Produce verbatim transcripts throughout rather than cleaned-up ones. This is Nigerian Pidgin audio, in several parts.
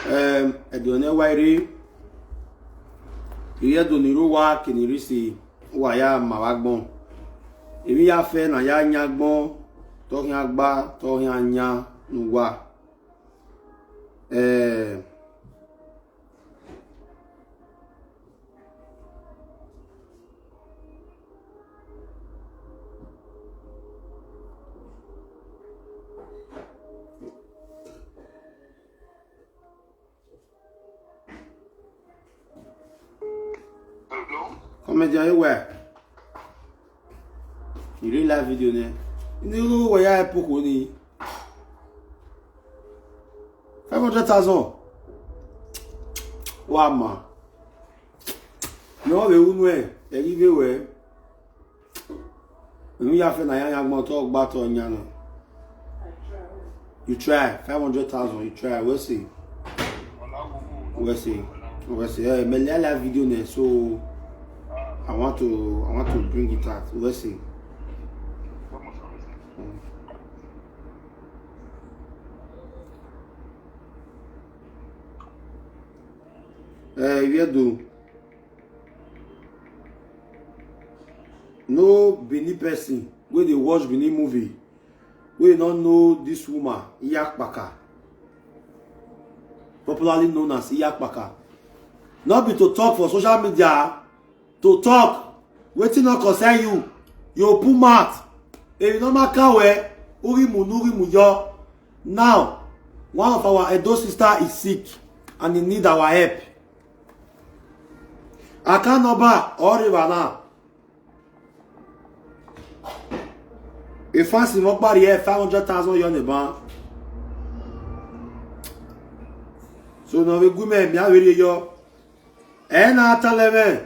Em, Edone Wairi, Iriedoniruwa Kinirisi, Waya Mawagbon. Emi ya fe na ya nyagbo, to hin agba, to hin anya nuwa. Eh, Comedian, you where? You really live video ne? Ni lo wa ya epo ko ni. Five hundred thousand. Wa ma. No, we unu e. E give we. Emi ya fe na ya ya gbon to gba to nya na. You try five hundred thousand. You try. We'll see. We'll see. We'll see. Eh, me la la video ne. So I want to, I want to bring it out. We'll see. Eh, you do. No Benin person wey dey watch Benin movie wey no know this woman, Iyakpaka, popularly known as Iyakpaka. No be to talk for social media, to talk wetin no concern you. You put mouth. If you no make am well, urimu nurimu yo. Now, one of our Edo sister is sick and he need our help. Account number or river now. If I see nobody here, five hundred thousand yon the bank. So now we go, man. Me, I really yo. And I tell them, eh,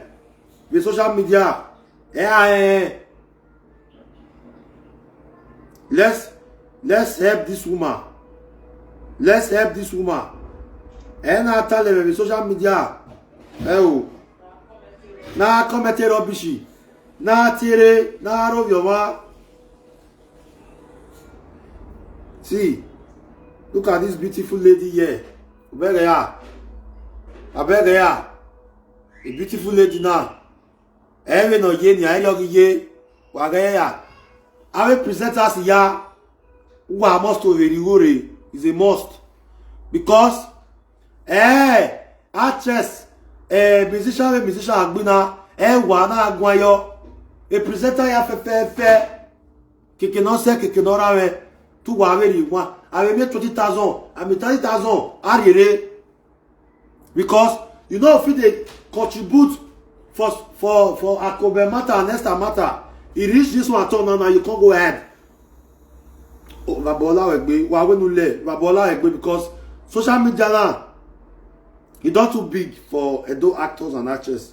the social media. Eh, eh, eh. Let's, let's help this woman. Let's help this woman. And I tell them, the social media. Eh, oh. Na comment rubbish. Na tire, na robioma. See, look at this beautiful lady here. Abeg ya. Abeg ya. A beautiful lady now. Ewe no ye ni ayo ye. Wage ya. Ave presenters ya. Wa must to very worry is a must. Because, eh, actress, eh, musician, musician agbina, eh, wa na agwayo. A presenter ya fe fe fe. Keke no se, keke no rawe. Tu wa very wa. Ave me twenty thousand. I mean thirty thousand. Arire. Because you know, if they contribute for, for, for Akobe matter and Esther matter, e reach this one turn now, now you can't go ahead. Oh, Babola Egbe, wa we nu le, Babola Egbe, because social media now, e don too big for Edo actors and actresses.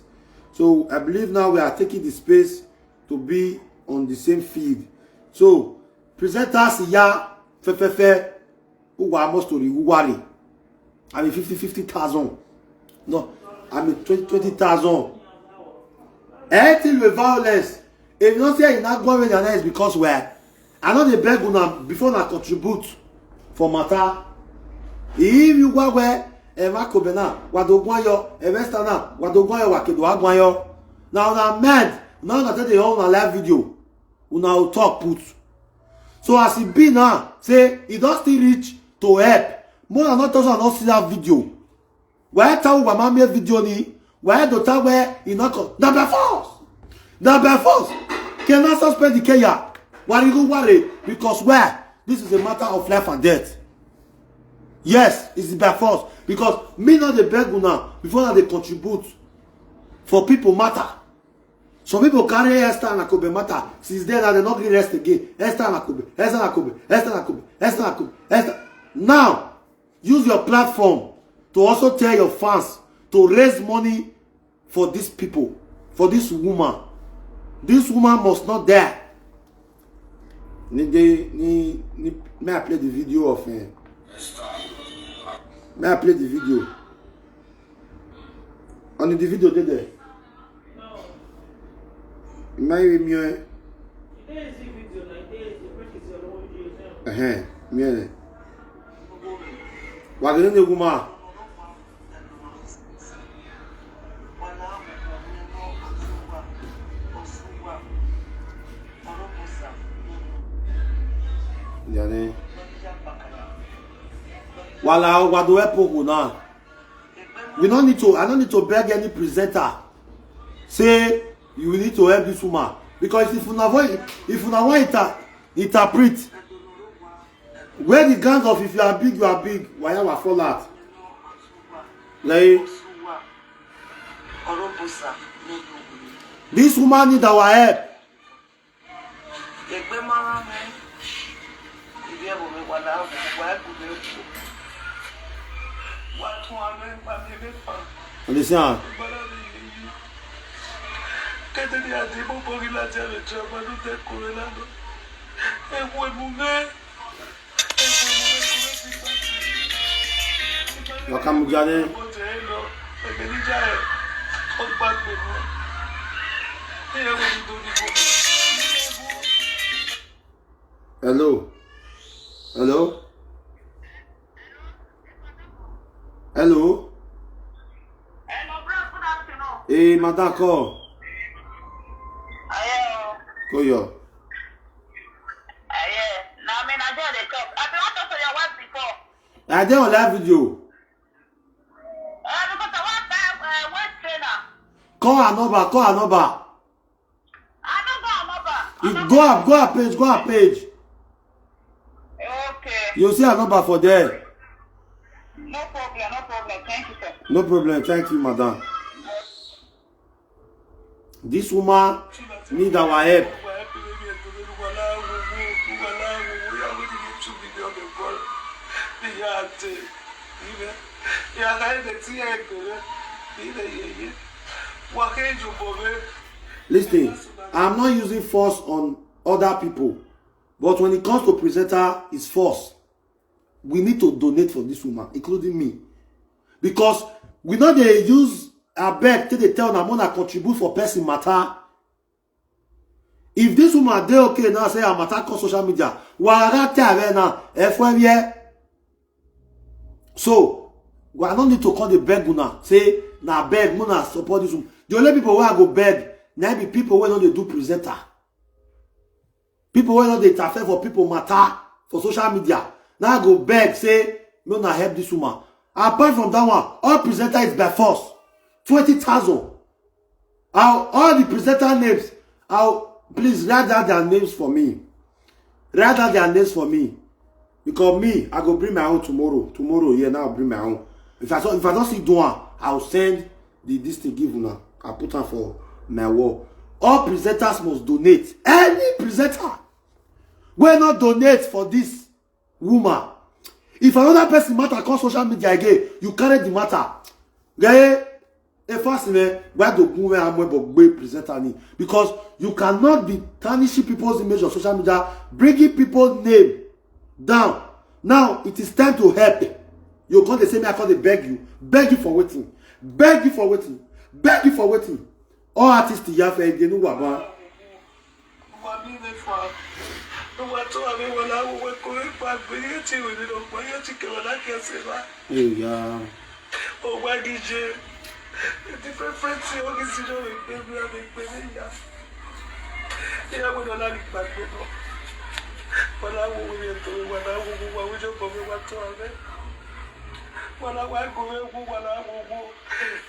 So I believe now we are taking the space to be on the same field. So presenters ya fe fe fe, who wa must to who worry. I mean fifty, fifty thousand. No, I mean twenty, twenty thousand. Anything with violence. If you don't say you not going with is because where I know they beg una before na contribute for matter. If you go where Eva Kobena, Wadogwayo, Evestana, Wadogwayo, Wakedo Agwayo. Now na mad. Now that they own a live video. Una will talk put. So as e be now, say e don still reach to help. More than not also not see that video. Why tell Wama me video ni? Why do tell where e not come? Na by force. Na by force. Cannot suspend the Kenya. Why you go worry? Because where? This is a matter of life and death. Yes, it's by force. Because me not the beg now. Before now they contribute for people matter. Some people carry Esther and Akobe matter. Since then, they not gree rest again. Esther and Akobe, Esther and Akobe, Esther and Akobe, Esther and Akobe, Esther. Now, use your platform to also tell your fans to raise money for these people, for this woman. This woman must not die. Ni dey, ni, ni, may I play the video of, eh? May I play the video? On the video dey there. May we mute? Uh-huh. Mute. Wa gani ne kuma? Wala, wado epoku now. We no need to, I no need to beg any presenter. Say you need to help this woman. Because if una wan, if una wan inter-, interpret, where the gang of if you are big, you are big, why our fall out? Like, this woman need our help. Egbe mara me. Ibi ebo me wala wo wa ku me ku. Wa tun ame pa me me pa. Understand? Gbọ́dọ̀ mi yi yi. Kete ni ati mo bo ri lati ame tra ma du te kure lana. Ewu emu me. Wakamujane. Hello. Hello. Hello. Hello, bro. Good afternoon. Hey, madam, call. Ayo. Call your. Aye. Now, I mean, I just dey talk. I been want to talk to your wife before. I dey on live video. Uh, because I want buy uh, waist trainer. Call her number. Call her number. I don't go her number. I You don't go go. Up. Go her page. Go her page. Okay. You see her number for there. No problem. No problem. Thank you, sir. No problem. Thank you, madam. This woman need our help. Listen, I'm not using force on other people, but when it comes to presenter, it's force. We need to donate for this woman, including me, because we no dey use abeg take dey tell una make una contribute for person matter. If this woman dey okay now, say her matter come social media, wara tell her now, F Y here. So, I no need to come dey beg una say na beg make una support this woman. The only people wey I go beg na be people wey no dey do presenter. People wey no dey interfere for people matter for social media. Now I go beg say make una help this woman. Apart from that one, all presenter is by force. Twenty thousand. How all the presenter names? How, please write down their names for me. Write down their names for me. Because me, I go bring my own tomorrow. Tomorrow, yeah, now I'll bring my own. If I saw, if I don't see do am, I'll send the this thing give una. I put am for my wall. All presenters must donate. Any presenter wey no donate for this woman, if another person matter come social media again, you carry the matter. Gay, if I say why do go where I'm able to presenter ni? Because you cannot be tarnishing people's image on social media, bringing people's name down. Now it is time to help. You come dey say me, I come dey beg you, beg you for wetin, beg you for wetin, beg you for wetin. All artists ya fe genu wa ba. Hallelujah. Ogwa D J. Different friends, you only see them in baby, and they pay me, yeah. Yeah, we don't like my people. But I will win it, but I will go, I will jump over what to have it. But I will go, I will go, I will go.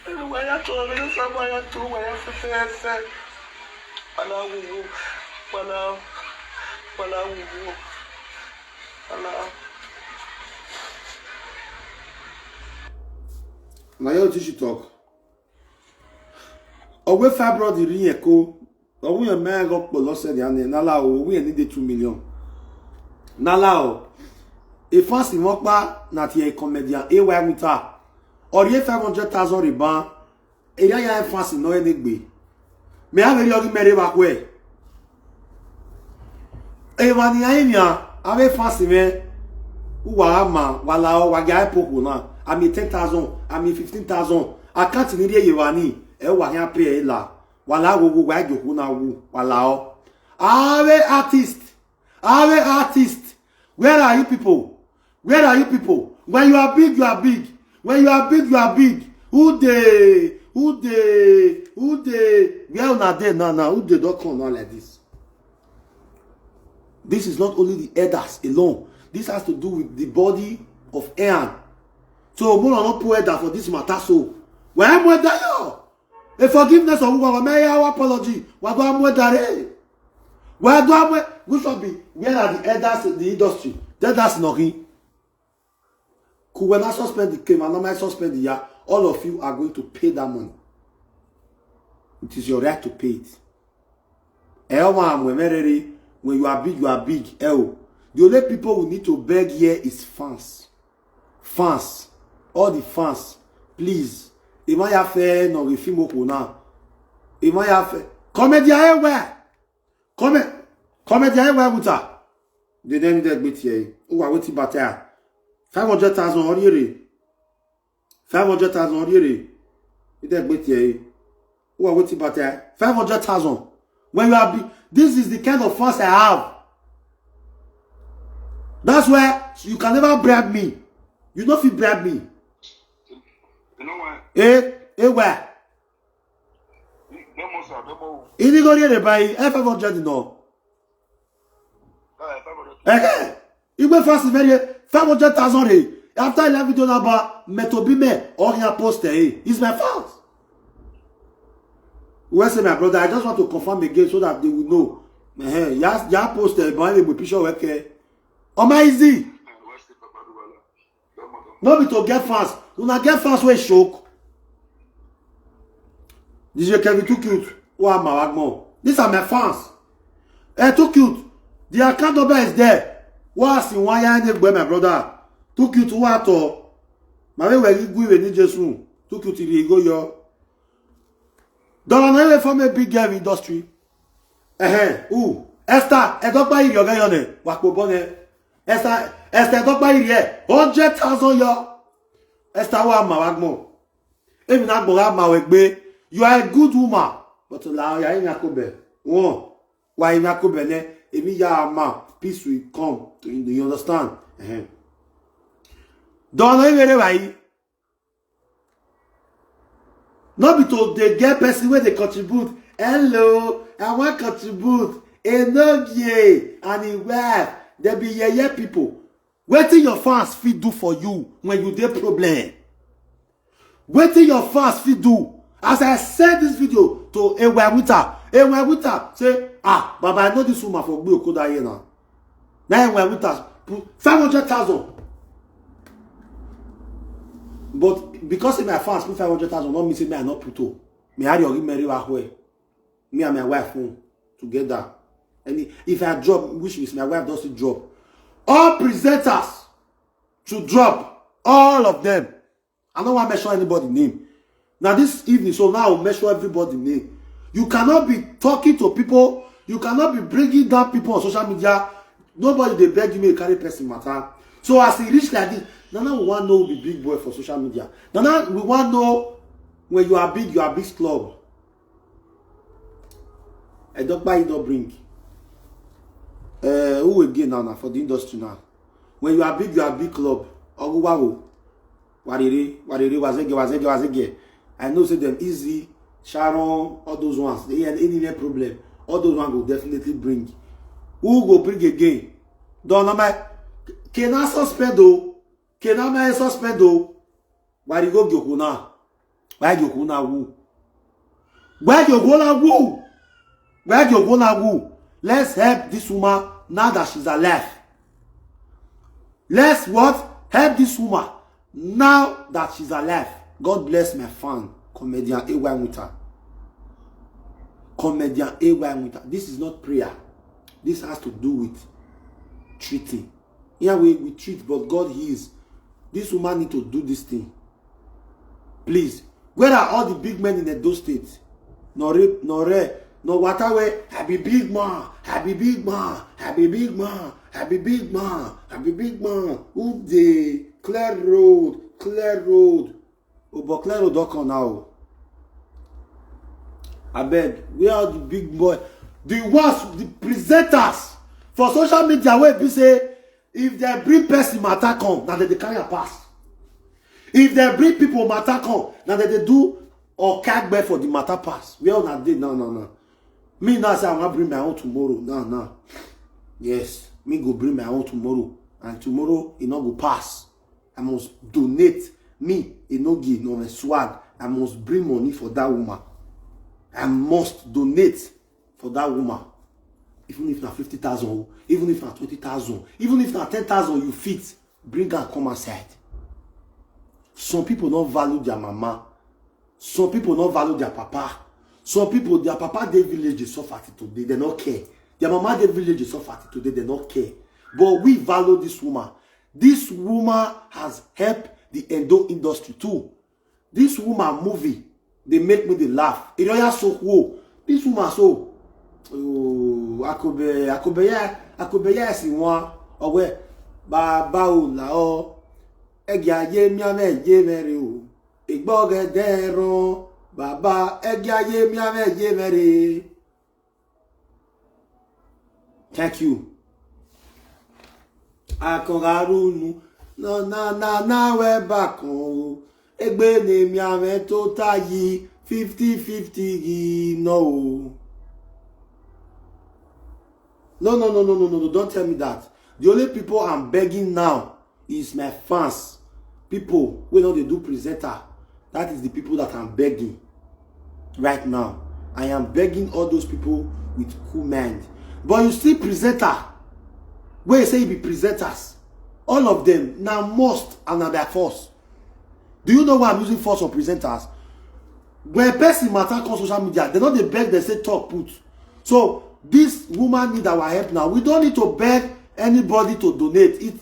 And why I told you, somebody I told, why I feel sad. But I will go, but I, but I will go, but I. Na your tissue talk. Owe fibroid ri yẹn ko. Owe yẹn me go pọ̀ lọ́sẹ̀ ni ani nala o, owe yẹn ni de two million. Nala o. E fans won pa na ti e comedian A Y Muta. Ori five hundred thousand riban. E ya ya fans no e gbe. Me a very ori mere ba kwe. Ewa ni aimia, ave fans me. Uwa ama, wala o, wa ga e poku na. Ami ten thousand, ami fifteen thousand. Account ni ri e wa ni, e wa ya pay e la. Wala wo wo wa joku na wo, wala o. Ave artist, ave artist. Where are you people? Where are you people? When you are big, you are big. When you are big, you are big. Who dey, who dey, who dey? Where una dey now? Now who dey don come now like this? This is not only the elders alone. This has to do with the body of Ian. So mo no put header for this matter. So why am I there? A forgiveness of what? May our apology. Why do I am there? Why do I am? Which one be? Where are the elders in the industry? That that's nothing. Could when I suspend the claim, and I suspend the year, all of you are going to pay that money. It is your right to pay it. Elma, when you are big, you are big. L. The only people we need to beg here is fans. Fans. All the fans. Please. Emma ya fe no we film oko now. Emma ya fe. Comedy everywhere. Come, comedy everywhere with her. They then need to admit here. Who are waiting about her? Five hundred thousand or year. Five hundred thousand or year. They admit here. Who are waiting about her? Five hundred thousand. When you are, be- this is the kind of fans I have. That's why you can never bribe me. You don't feel bribe me. You know why? Eh, eh, where? Don't must have, don't must. Ini go here buy eh, five hundred no. Ah, five hundred. Eh, Igwe fans very five hundred thousand re. After eleven video number, Metobime or here post eh. It's my fans. Well, say my brother, I just want to confirm again so that they will know. Eh, ya ya post eh, but I will picture work eh. On my easy. Where's the Papa Duwala? Don't must. No be to get fans. Una get fans wey shock. D J Kevin too cute. Who are my Agmo? These are my fans. Eh, too cute. The account number is there. Who are seeing one year my brother? Too cute. Who are to? My way where you go with Jesus. Too cute. You go yo. Don't know if form a big girl industry. Eh, who? Esther. Edokpa iri oga yone. Wakpo bone. Esther. Esther Edokpa iri eh. Hundred thousand yo. Esther wa ma wagmo. Emi na gbo ma wegbe. You are a good woman. But la ya ina ko be. Won. Wa ina ko be ne. Emi ya ma. Peace will come. You, you understand? Eh. Don't know if you right. No be to dey get person wey dey contribute. Hello, I wan contribute. Enogie and him wife, dem be yeye people. Wetin your fans fit do for you when you dey problem? Wetin your fans fit do? As I send this video to Ewe Winter, Ewe Winter say, ah, Baba, I know this woman for Gbe Okoda here now. Now Ewe Winter put five hundred thousand. But because say my fans put five hundred thousand, not mean say me I not put o. Me I already marry her well. Me and my wife home together. And if I drop, which means my wife doesn't drop. All presenters to drop, all of them. I don't want to mention anybody name. Now this evening, so now I'll mention everybody name. You cannot be talking to people. You cannot be bringing down people on social media. Nobody dey beg you make you carry person matter. So as e reach like this, now now we want know the big boy for social media. Now now we want know when you are big, you are big club. Edokpa you don't bring. Uh, who again now, now for the industry now? When you are big, you are big club. Oguwawo. Warere, warere, wazege, wazege, wazege. I know say them easy. Sharon, all those ones. They had any problem. All those ones will definitely bring. Who go bring again? Don't know my. Can I suspend though? Can I suspend though? Why you go Gyokuna? Why Gyokuna who? Why Gyokuna who? Why Gyokuna who? Let's help this woman now that she's alive. Let's what? Help this woman now that she's alive. God bless my fan, comedian A Y Winter. Comedian A Y Winter. This is not prayer. This has to do with treating. Here we, we treat, but God heals. This woman need to do this thing. Please, where are all the big men in Edo State? No rape, no rare, no water way. I be big man, I be big man, I be big man, I be big man, I be big man. Who dey clear road, clear road. Oh, but clear road don come now. I beg, where are the big boy? The ones, the presenters for social media wey be say if they bring person matter come, now they dey carry am pass. If they bring people matter come, now they dey do or kagbe for the matter pass. Where una dey now, now, now? Me now say I wan bring my own tomorrow. Now, now. Yes, me go bring my own tomorrow. And tomorrow, e no go pass. I must donate. Me, Enogie, no, my swag, I must bring money for that woman. I must donate for that woman. Even if na fifty thousand, o, even if na twenty thousand, even if na ten thousand you fit, bring am come outside. Some people no value their mama. Some people no value their papa. Some people, their papa dey village dey suffer till today, they no care. Their mama dey village dey suffer till today, they no care. But we value this woman. This woman has helped the Edo industry too. This woman movie dey make me dey laugh. Iroya Sokwo. This woman so, oh, akobe akobe ya akobe ya si wọn ọwẹ bàbá o là ọ ẹgẹ ayé mi amẹ yé mẹrin o ìgbọgẹdẹ ẹran bàbá ẹgẹ ayé mi amẹ yé mẹrin. Thank you. Akọgarunu na na na na wẹ bákan o egbe ni mi amẹ tó ta yìí fifty fifty yìí náà o. No, no, no, no, no, no, no, don't tell me that. The only people I'm begging now is my fans. People wey no dey do presenter. That is the people that I'm begging right now. I am begging all those people with cool mind. But you see presenter, wey say you be presenters, all of them na must and na by force. Do you know why I'm using force on presenters? When person matter come social media, they no dey beg, they say talk put. So this woman need our help now. We don't need to beg anybody to donate. It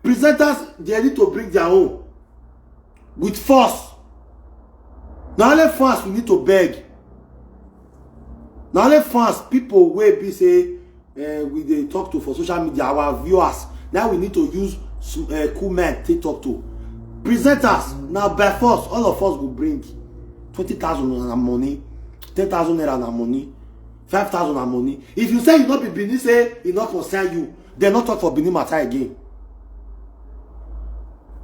presenters, they need to bring their own with force. Na only fans we need to beg. Na only fans, people wey be say eh, we dey talk to for social media, our viewers, now we need to use uh, cool men take talk to. Presenters, now by force, all of us go bring twenty thousand na money, ten thousand naira na money, five thousand na money. If you say you no be Benin, say e no concern you, then no talk for Benin matter again.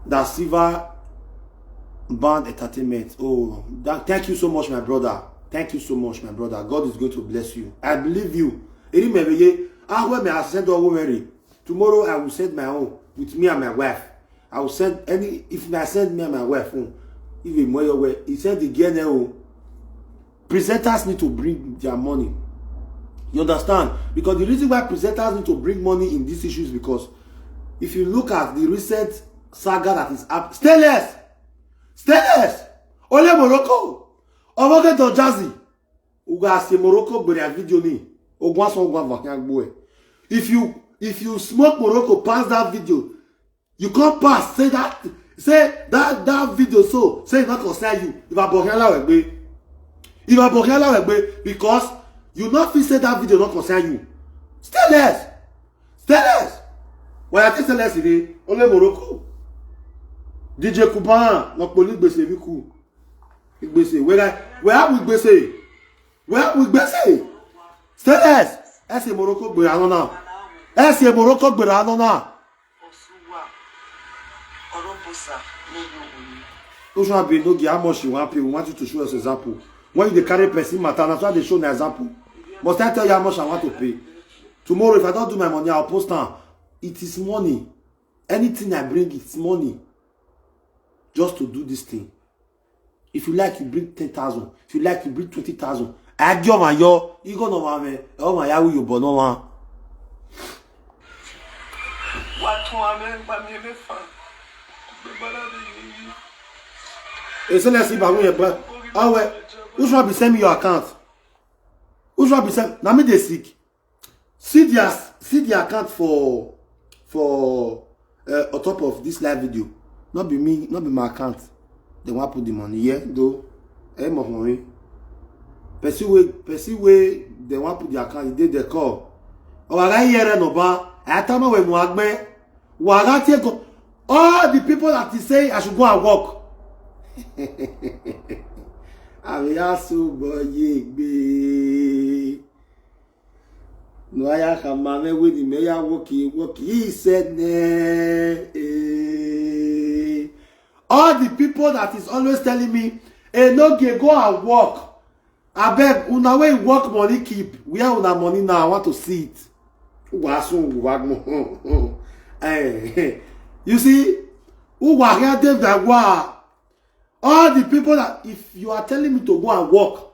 Da Silva Band Entertainment. Oh, that, thank you so much, my brother. Thank you so much, my brother. God is going to bless you. I believe you. Eri mebeye. Ah, when me I send all women. Tomorrow I will send my own with me and my wife. I will send any, if I send me and my wife home. If a moyo way, he send the G N L. Presenters need to bring their money. You understand? Because the reason why presenters need to bring money in this issue is because if you look at the recent saga that is up, Stainless, Stainless, Ole Morocco, Omoge Don Jazzy, Uga se Morocco, but their video ni, Ogwa so Ogwa Vakyan Boy. If you, if you smoke Morocco, pass that video, you come pass, say that, say that, that video so, say e no concern you. If I bohiala wegbe, if I bohiala wegbe, because you no fit say that video no concern you. Stainless, Stainless. Why I think Stainless ni? Only Morocco. D J Kuban, no poli gbese mi ku. Gbese. Where I, where we gbese? Where we gbese? Stainless. Ẹ ṣe Morocco gbèrà náà. Ẹ ṣe Morocco gbèrà náà. Oshun Abi no give how much you wan pay. We want you to show us example. When you dey carry person matter, na so I dey show na example. Must I tell you how much I want to pay? Tomorrow, if I don't do my money, I'll post am. It is money. Anything I bring, it's money. Just to do this thing. If you like, you bring ten thousand. If you like, you bring twenty thousand. I give my yo. You go no one. Oh my, how you born no one. Excellency, but we, but, oh, well, which one be send me your account? Which one be send? Na me dey sick. See their, see the account for, for uh, on top of this live video. Not be me, not be my account. They want put the money here, though. Eh, my money. Person way, person way, they want put the account. They, they call. Oh, I got here no ba. I tell my way mo agbe. Wàhálà tí èkó, all the people that is saying I should go and work. Àmì yá sùgbọ́n yé gbé. No aya ka ma me we ni me ya work work. He said ne. Eh. All the people that is always telling me, "Hey, no, go and work." Abeg, una wey work money keep, where una money now? I want to see it. Ugwa sun, ugwa gmo. Eh, you see, ugwa here dey by wa. All the people that, if you are telling me to go and work,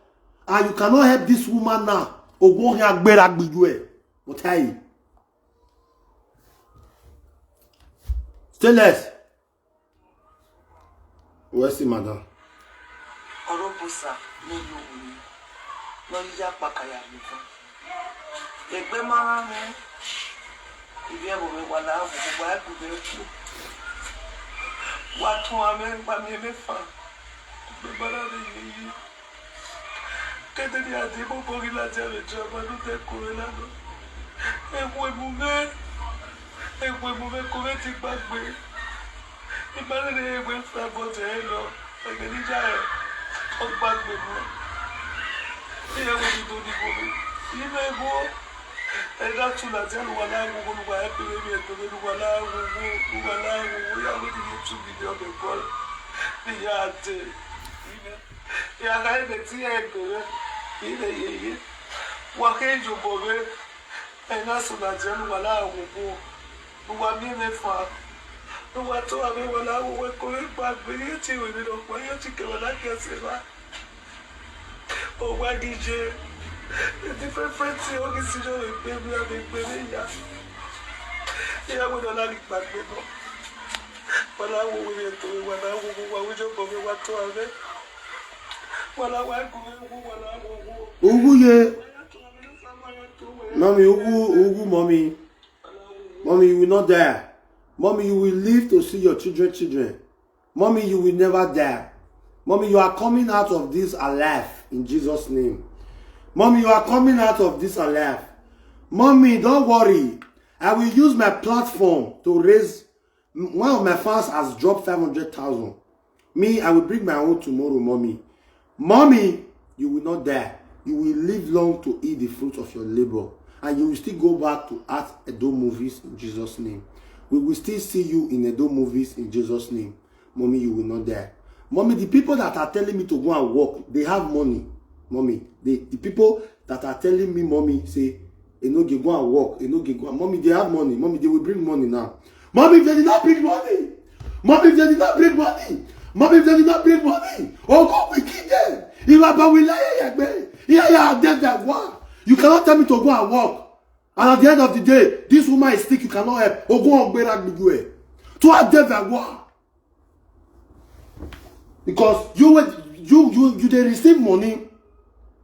and you cannot help this woman now, ogun ya gbera gbiju e. Mo tell you. Stainless. Where's the madam? Orobusa, no you. No you yakpakaya mi. Egbe mara mi. Ibi ebo mi wala abu ba ku be ku. Wa tun ame pa mi me fa. Egbe mara mi yi. Kedere adị mụbọghị na dịrị jọba n'ụdị kwuru na nụ. Egwu emume, egwu emume kụrụ dị gbagbe. Ịgbara na egbe mfra bọtụ elo, egenija ya, ọ gbagbe mụ. Ihe nwere ido n'igbo gị. Ime egwu, ega tụ na dịrị ụwa na-agwụgwụ n'ụwa ya pere ebe edebe n'ụwa na-agwụgwụ, n'ụwa na-agwụgwụ, ya nwere ihe tụ bido ọbịa kpọrọ. N'ihe adị. Ime. Ya ka ebe ti ya ebere. Ime ye ye. Wa ke jo bobe. Ena so na je nuwa la wo bo. Nuwa mi me fa. Nuwa to ame wala wo we ko e gba gbe ye ti we ni lo pa yo ti ke wala ke se ba. O wa di je. E ti fe fe ti o ki si jo we pe mi a be pe mi ya. Ya we do la ni gba gbe mo. Wala wo we to wala wo wo wa wo jo ko mi wa to ame. Wala wa ko wo wala wo wo. Ugwu ye. Mommy, Ugwu, Ugwu, mommy. Mommy, you will not die. Mommy, you will live to see your children, children. Mommy, you will never die. Mommy, you are coming out of this alive in Jesus' name. Mommy, you are coming out of this alive. Mommy, don't worry. I will use my platform to raise. One of my fans has dropped five hundred thousand. Me, I will bring my own tomorrow, mommy. Mommy, you will not die. You will live long to eat the fruit of your labor. And you will still go back to act Edo movies in Jesus' name. We will still see you in Edo movies in Jesus' name. Mommy, you will not die. Mommy, the people that are telling me to go and work, they have money. Mommy, the, the people that are telling me, mommy, say, "Enoge, go and work. Enoge, go and," mommy, they have money. Mommy, they will bring money now. Mommy, if they did not bring money, mommy, if they did not bring money, mommy, if they did not bring money, oh God, we kill them. If I will lie, yeah, yeah, yeah, yeah, yeah, yeah. You cannot tell me to go and work. And at the end of the day, this woman is sick, you cannot help. Ogun Ogbera Gbigwe. To have them that work. Because you went, you you you dey receive money.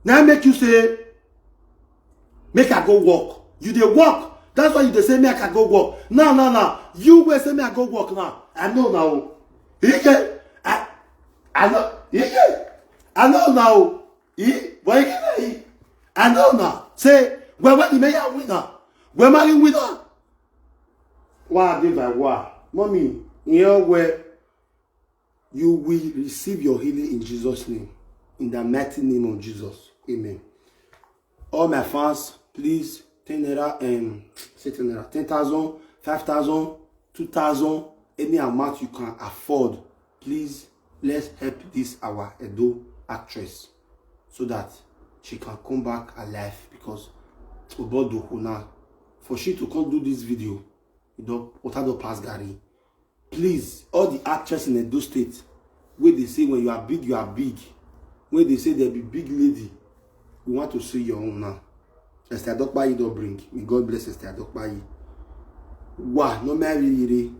Now make you say, "Make I go work." You dey work. That's why you dey say, "Make I go work." Now, now, now. You will say, "Make I go work now." I know now. Yeah. I, I know. Yeah. I know now. Eh? But again, eh? I know now. Say, "Well, when the mayor win now, where am I win now?" Why did I why? Mommy, you know where you will receive your healing in Jesus' name. In the mighty name of Jesus. Amen. All my fans, please, ten naira, um, say ten naira, ten thousand, five thousand, two thousand, any amount you can afford, please, let's help this our Edo actress so that she can come back alive, because Obodo now, for she to come do this video, you don't, water don't pass Gary. Please, all the actors in Edo State, where they say when you are big, you are big. Where they say there be big lady, we want to see your own now. Esther Adokpayi don bring. May God bless Esther Adokpayi. Wa, no ma riri.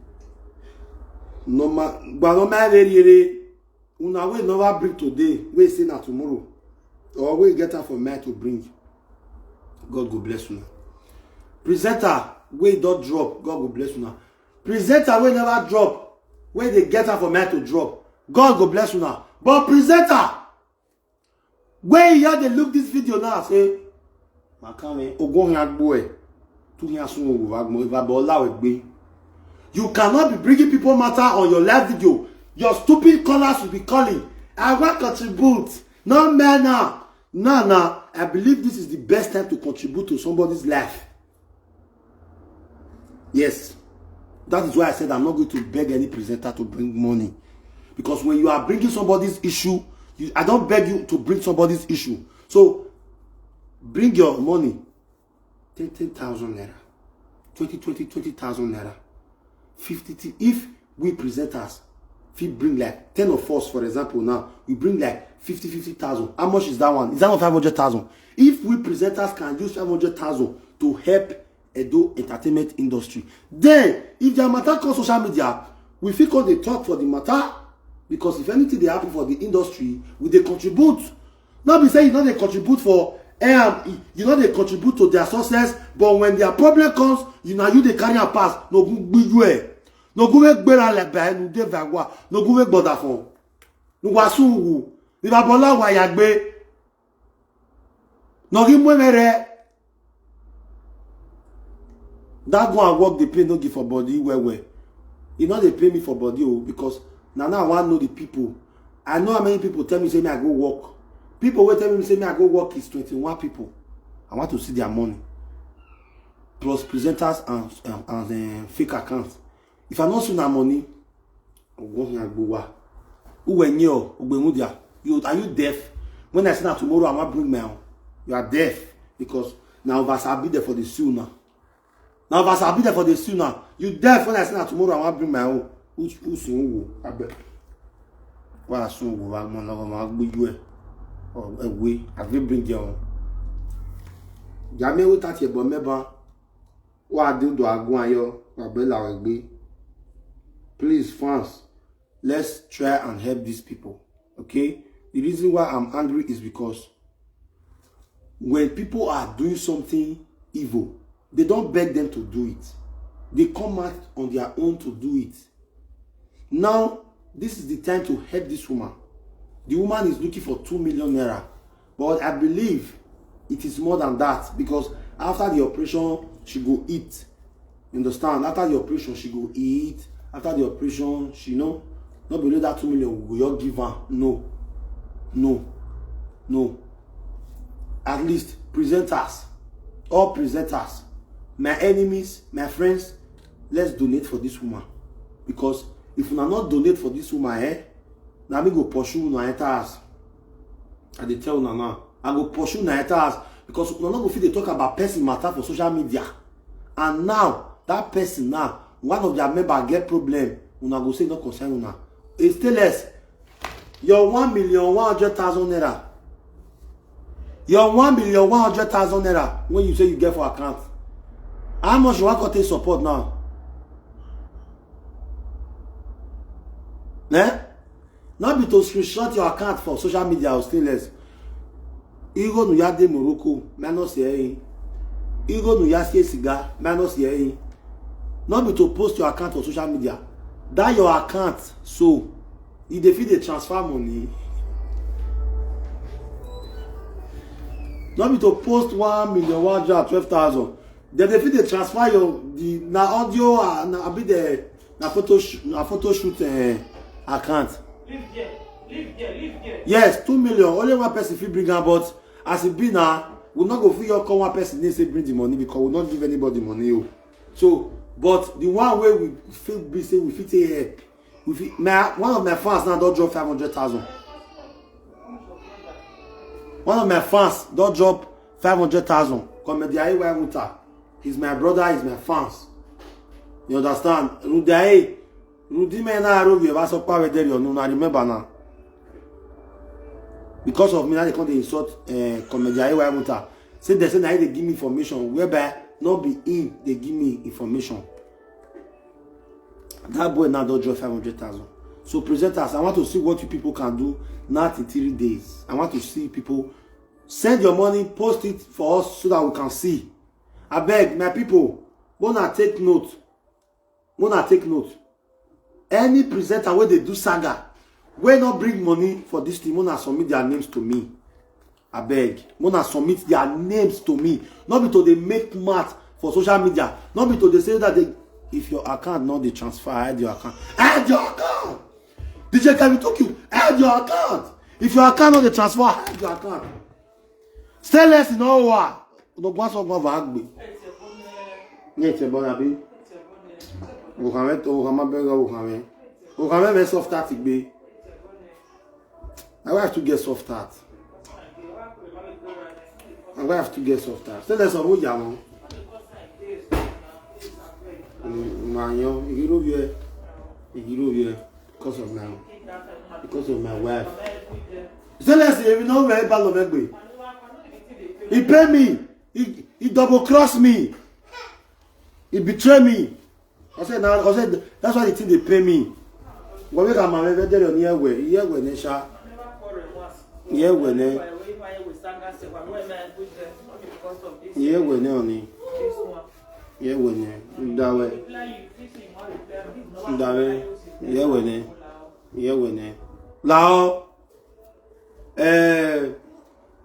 No ma, wa, no ma riri. Una wey never bring today, wey say na tomorrow, or wey get am for mind to bring, God go bless una. Presenter wey don drop, God go bless una. Presenter wey never drop, wey dey get am for mind to drop, God go bless una. But presenter wey you dey look this video now, say, "Makanwe, ogun ya gbo e, tu ya sun ogun va gbo, va bo lawe gbe." You cannot be bringing people matter on your live video. Your stupid callers will be calling. "I want contribute." No man now. No, no. I believe this is the best time to contribute to somebody's life. Yes. That is why I said I'm not going to beg any presenter to bring money. Because when you are bringing somebody's issue, you, I don't beg you to bring somebody's issue. So, bring your money. Ten, ten thousand naira. Twenty, twenty, twenty thousand naira. Fifty, if we presenters, fit bring like ten of us, for example, now, we bring like fifty, fifty thousand. How much is that one? Is that not five hundred thousand? If we presenters can use five hundred thousand to help Edo entertainment industry, then if their matter come social media, we fit come dey talk for the matter, because if anything dey happen for the industry, we dey contribute. No be say you no dey contribute for am, you no dey contribute to their success, but when their problem comes, you na you dey carry am pass. Nogun gbiyu e, nogun wey gbera lẹbẹ ẹnu dé vagua, nogun wey gbọdà fún, nuwasu wu, ìbàbọ̀lá wà yàgbé, nọ̀rí mú ẹ̀mẹ́ rẹ. That go and work the pain no give for body well well. E no dey pay me for body o, because na now I wan know the people. I know how many people tell me say me I go work. People wey tell me say me I go work is twenty-one people. I want to see their money. Plus presenters and, and, and uh, fake accounts. If I no see na money, Ogun Agbowa. Uwe nyo, Ogbemudia. You, are you deaf? When I say na tomorrow, I wan bring my own. You are deaf because na over sabi there for the sue now. Na over sabi there for the sue now. You deaf when I say na tomorrow, I wan bring my own. Who, who soon wo? Abeg. Wa soon wo? Wa mo lọ́wọ́ ma gbójú ẹ̀. Ẹ̀wé, I fit bring your own. Jamiu tati ẹ̀bọ̀ mẹ́bọn. Wa do do agun ayọ̀. Wa bẹ́ làwọn ẹgbẹ́. Please, fans, let's try and help these people. Okay? The reason why I'm angry is because when people are doing something evil, they don't beg them to do it. They come out on their own to do it. Now, this is the time to help this woman. The woman is looking for two million naira, but I believe it is more than that, because after the operation, she go eat. You understand? After the operation, she go eat. After the operation, she no, not below that two million, we go just give her. No, no, no. At least presenters, all presenters, my enemies, my friends, let's donate for this woman. Because if una not donate for this woman, eh, na me go pursue una enter house. I dey tell una now. I go pursue una enter house because una no go fit dey talk about person matter for social media. And now, that person now, one of their member get problem, una go say no concern una. E stay less. Your one million one hundred thousand naira. Your one million one hundred thousand naira when you say you get for account. How much you want to take support now? Eh? Not be to screenshot your account for social media or stainless. Igo nuya de Morocco, minus ye. Igo nuya se cigar, minus ye. Not be to post your account on social media. That your account, so you dey fit dey transfer money. Not be to post one million one hundred twelve thousand. Then they fit dey transfer your the na audio uh, na abi the na photo sh na photo shoot uh, account. Leave there, leave there, leave there. Yes, two million. Only one person fit bring am, but as e be now, we no go fit your call one person name say bring the money because we no give anybody money o. So, but the one wey we fit be say we fit take help. We fit, my one of my fans now don drop five hundred thousand. One of my fans don drop five hundred thousand. Comedian A Y Muta. He's my brother, he's my fans. You understand? Rudae, Rudime na Arovi Eva Sokpa Wederi Onu, I remember now. Because of me, now they come dey insult uh, Comedian A Y Muta. Say they say na him dey give me information, whereby no be him dey give me information. That boy now don drop five hundred thousand. So presenters, I want to see what you people can do now in three days. I want to see people send your money, post it for us so that we can see. Abeg, my people, una take note. Una take note. Any presenter wey dey do saga, wey no bring money for this thing, una submit their names to me. Abeg, una submit their names to me. No be to dey make mouth for social media. No be to dey say that they, if your account no dey transfer, hide your account. Hide your account. D J Kevin took you. Hide your account. If your account no dey transfer, hide your account. Stainless in all wa. No go so go va gbe. Ni te bona bi. O kan me to, o kan ma be, o kan me. O kan me me soft heart gbe. My wife too get soft heart. My wife too get soft heart. Stainless o ya mo. Ma yo, igiro ye. Igiro ye. because of my because of my wife. Say less, if you know where Balomegbe. He pay me. He, he double cross me. He betray me. I said now, I said that's why the thing they pay me. What we got my very there on here where here where Nesha. Here where ne here where ne oni. Here where ne. Ndawe. Ndawe. Here where ne. Here where ne. Lao. Eh,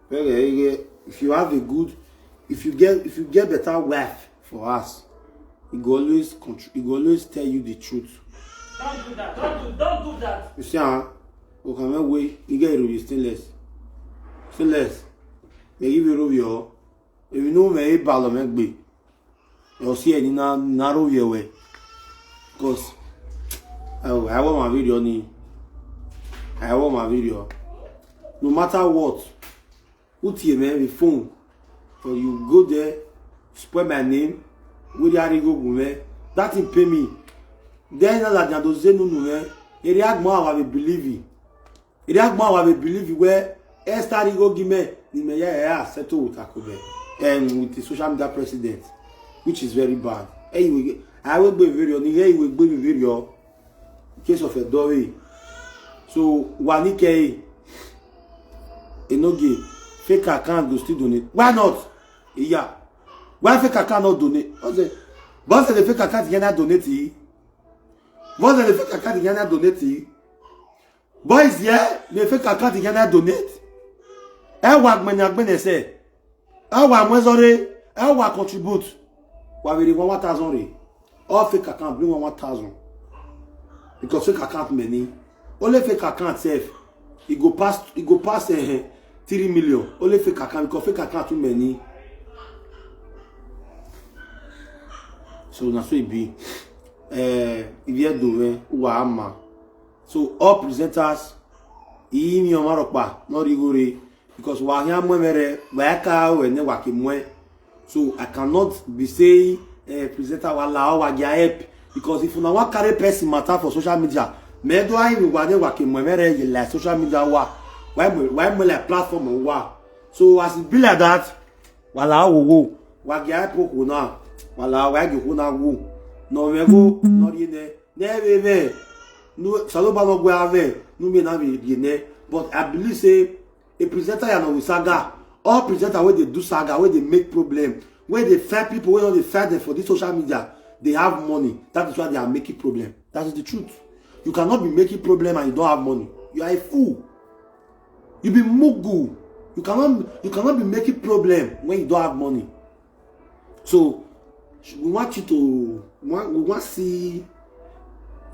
very, very, if you have a good, if you get if you get better wife for us, he go always contr- he go always tell you the truth. Don't do that. Don't do. Don't do that. You see, ah, okay, my way, you get it, stainless, stainless. May you be rubio. If you know me, Balomegbe. You'll see any na na rubio way, because I I want my video ni. I want my video. No matter what, put here man with phone, or you go there, spoil my name. With the arigo man, that thing pay me. Then na that na those no no man. Eri agmo awa be believe. Eri agmo awa be believe where Esther Rigo Gime ni me ya ya settle with Akobe and with the social media president, which is very bad. Anyway, I will be very on the way we be very in case of a dory. So Wanike Enoge, fake account go still donate. Why not? Yeah. Why fake account not donate? I say, boss, the fake account can donate. Boss, the fake account can donate. Boys, yeah, the fake account can donate. I want money, I'm gonna say. I want money, I want contribute. Why we want one thousand? All fake account bring one one thousand. Because fake account many. Only fake account safe. It go past it go past uh, three million. Only fake account because fake account too many. So na so it be. Uh, if you do it, who am I? So all presenters, he me on Maropa, not Rigore, because Wahia Mwemere, Waka, when they wake mwe. So I cannot be saying uh, presenter wala or wagia help, because if una wan carry person matter for social media, me do I even wane wake mwemere ye like social media wa, why me why me like platform wa. So as it be like that, wala wo wo, wagia help ko na, wala wa ge ko na wo, no me go no ye ne ne we we, no salo ba no gwa we, no me na we ye ne. But I believe say a presenter ya no with saga. All presenter where they do saga, where they make problem, where they fight people, where they fight them for this social media, they have money. That is why they are making problem. That is the truth. You cannot be making problem and you don't have money. You are a fool. You be mugu. You cannot you cannot be making problem when you don't have money. So we want you to we want, we want see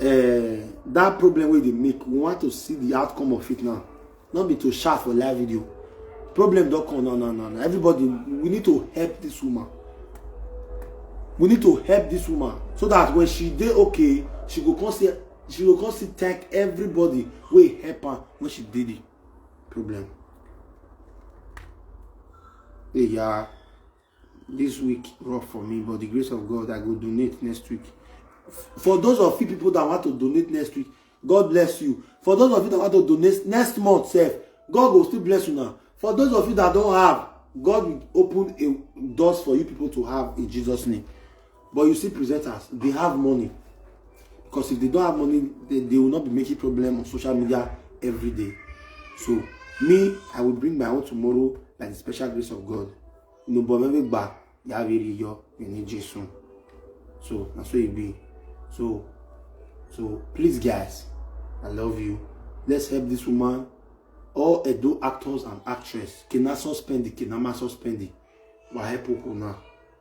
uh, that problem where they make. We want to see the outcome of it now. Not be to shout for live video. Problem don't come. No, no, no, no. Everybody, we need to help this woman. We need to help this woman so that when she dey okay, she go come see she go come see thank everybody wey help her when she did the problem. Hey, yeah. This week rough for me, but the grace of God, I go donate next week. For those of you people that want to donate next week, God bless you. For those of you that want to donate next month, self, God will still bless you now. For those of you that don't have, God will open a doors for you people to have in Jesus' name. But you see, presenters, they have money. Because if they don't have money, they, they will not be making problem on social media every day. So me, I will bring my own tomorrow by the special grace of God. No, but maybe back, you have it, you need Jesus. So that's what it be. So, so please, guys, I love you. Let's help this woman. All Edo actors and actress, can I suspend it? Can I suspend it? Why help Okona?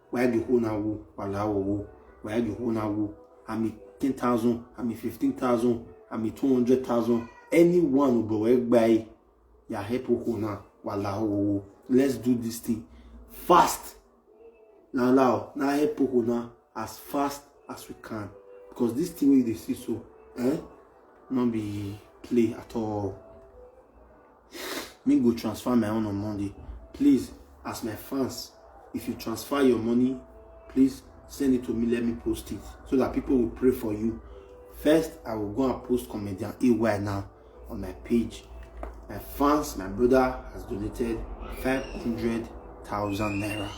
Why the Okona wo? Wala wo? Why the Okona wo? I mean ten thousand, I mean fifteen thousand, I mean two hundred thousand. Anyone who go by, ya help Okona. Wala wo? Let's do this thing fast. Now, now, now help Okona as fast as we can, because this thing wey you dey see so, eh, no be play at all. Me go transfer my own on Monday. Please, as my fans, if you transfer your money, please send it to me. Let me post it so that people will pray for you. First, I will go and post comedian A Y now on my page. My fans, my brother has donated five hundred thousand naira.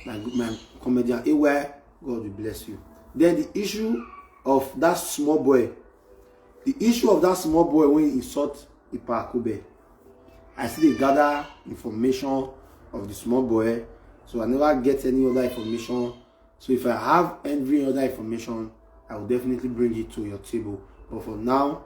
My, my comedian A Y, God will bless you. Then the issue of that small boy, the issue of that small boy when he insult Ipa Akube, I still dey gather information of the small boy, so I never get any other information. So if I have every other information, I will definitely bring it to your table. But for now,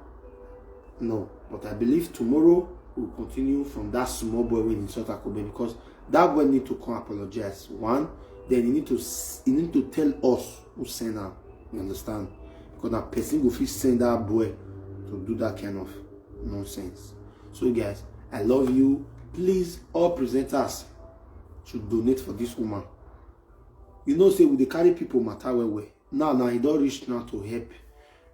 no. But I believe tomorrow we'll continue from that small boy when he insult Akube, because that boy need to come apologize. One, then he need to s- he need to tell us who send am. You understand? Because na person go fit send that boy to do that kind of nonsense. So guys, I love you. Please, all presenters should donate for this woman. You know say we dey carry people matter well well. Now, now e don reach now to help.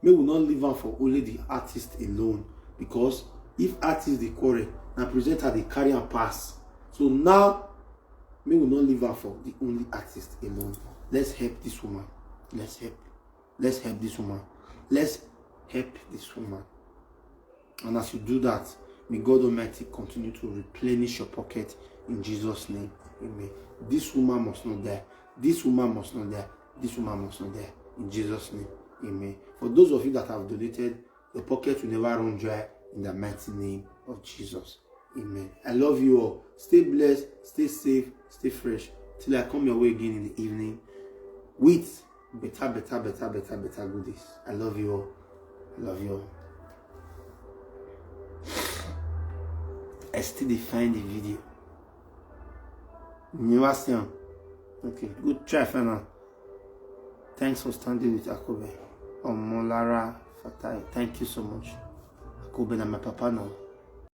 Make we not leave am for only the artist alone, because if artist dey quarrel, na presenter dey carry am pass. So now, make we not leave am for the only artist alone. Let's help this woman. Let's help. Let's help this woman. Let's help this woman. And as you do that, may God Almighty continue to replenish your pocket in Jesus' name. Amen. This woman must not die. This woman must not die. This woman must not die. In Jesus' name. Amen. For those of you that have donated, your pocket will never run dry in the mighty name of Jesus. Amen. I love you all. Stay blessed, stay safe, stay fresh. Till I come your way again in the evening with better, better, better, better, better goodies. I love you all. I love you all. I still dey find the video. You never see am. Okay, go try find am. Thanks for standing with Akube. Omolara Fatai, thank you so much. Akube na my papa now.